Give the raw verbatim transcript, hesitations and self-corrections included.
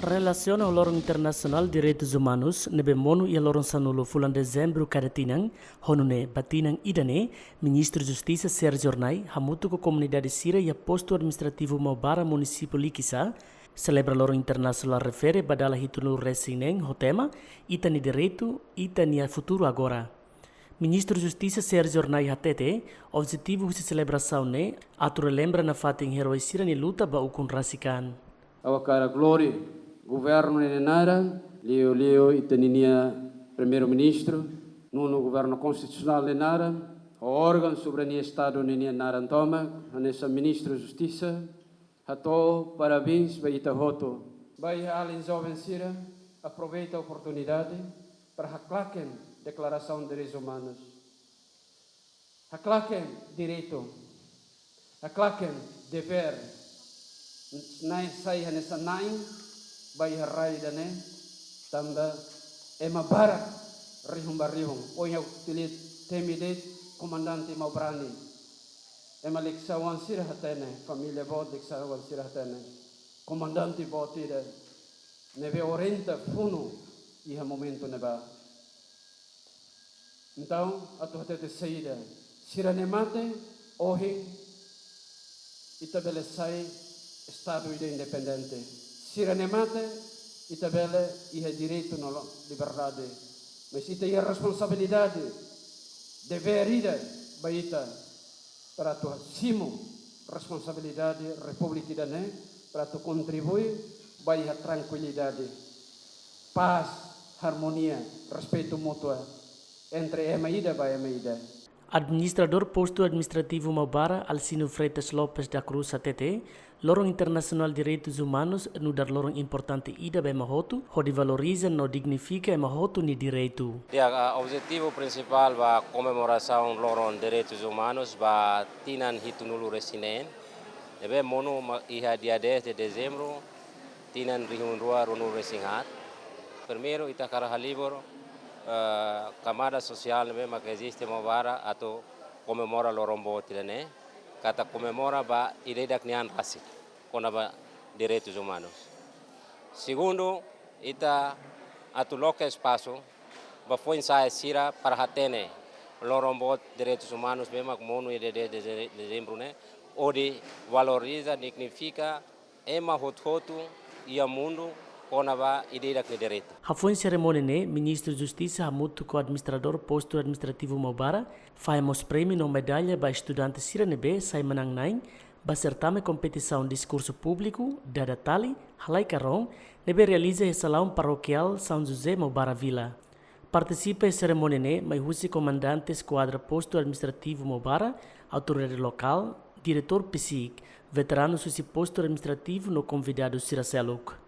Relasiona ho loron internasionál direitus umanus ne'ebé monu iha loron sanulu fulan Dezembru kada tinan, ho nune'e ba tinan ida-ne'e, Ministru Justisa Sérgio Hornai hamutuk ho komunidade sira iha Postu Administrativu Maubara, Munisípiu Likisá, selebra loron internasionál refere ba dala hitunulu resin neen ho tema Ita-nia Direitu, Ita-nia Futuru Agora. Ministru Justisa Sérgio Hornai hatete, objetivu husi selebrasaun ne'e atu relembra nafatin eroi sira-nia luta ba ukun rasik an. Ha'u hakarak lori governu nia naran, liuliu ita-nia Primeiru-Ministru, nonu Governu Konstitusionál nia naran, ho órgaun soberania Estadu nia naran tomak, hanesan Ministru Justisa, hato'o parabéns ba ita hotu. Ba iha alin joven sira, aproveita oportunidade para haklaken Deklarasaun Direitus Umanus. Haklaken direitu. Haklaken devér. Na'in sai hanesan na'in ba iha rai ida-ne'e, tanba ema barak rihun ba rihun. Ohin ha'u temi de'it komandante Maubara nian. Ema Likisá oan sira hatene, família boot Likisá oan sira hatene. Komandante boot ida ne'ebé orienta funu iha momentu ne'ebá. Entaun, atu hatete saida, sira-ne'e mate, ohin ita bele sai Estadu ida independente. Sira-ne'e mate, ita bele iha direitu no liberdade. Mas ita iha responsabilidade, devér ida ba ita, para atu simu responsabilidade Repúblika ida-ne'e, para atu kontribui ba iha trankuilidade, pás, armonia, respeitu mútua entre ema ida ba ema ida. Administradór Postu Administrativu Maubara, Alcino Freitas Lopes da Cruz, hatete, loron internasionál direitus umanus nu'udar loron importante ida ba ema hotu, hodi valoriza no dignifika ema hotu nia direitu. Di'ak, ah, objetivu prinsipál ba komemorasaun loron direitus umanus ba tinan hitunulu resin neen, ne'ebé monu ma-, iha dia dez de Dezembru, tinan rihun rua ruanulu resin haat. Primeiru, ita hakarak halibur, eh, kamada sosiál ne'ebé mak eziste Maubara atu komemora loron boot ida-ne'e, katak komemora ba ida-idak nia an rasik kona-ba direitus umanus. Segundu, ita atu loke espasu ba foin-sa'e sira para hatene loron boot direitus umanus ne'ebé mak monu iha dia dez de Dezembru ne'e, hodi valoriza, dignifika ema hotu-hotu iha mundu kona-ba ida-idak nia direitu. Hafoin serimónia ne'e, Ministru Justisa hamutuk ho Administradór Postu Administrativu Maubara fahe mós prémiu no medalla ba estudante sira ne'ebé sai manán-na'in ba sertame kompetisaun diskursu públiku Dada Tali, Halai Karón, ne'ebé realiza iha salaun parokiál São José Maubara Vila. Partisipa iha serimónia ne'e mai husi komandante eskuadra Postu Administrativu Maubara, autoridade lokál, diretór PCIC, veteranus husi postu administrativu no konvidadu sira seluk.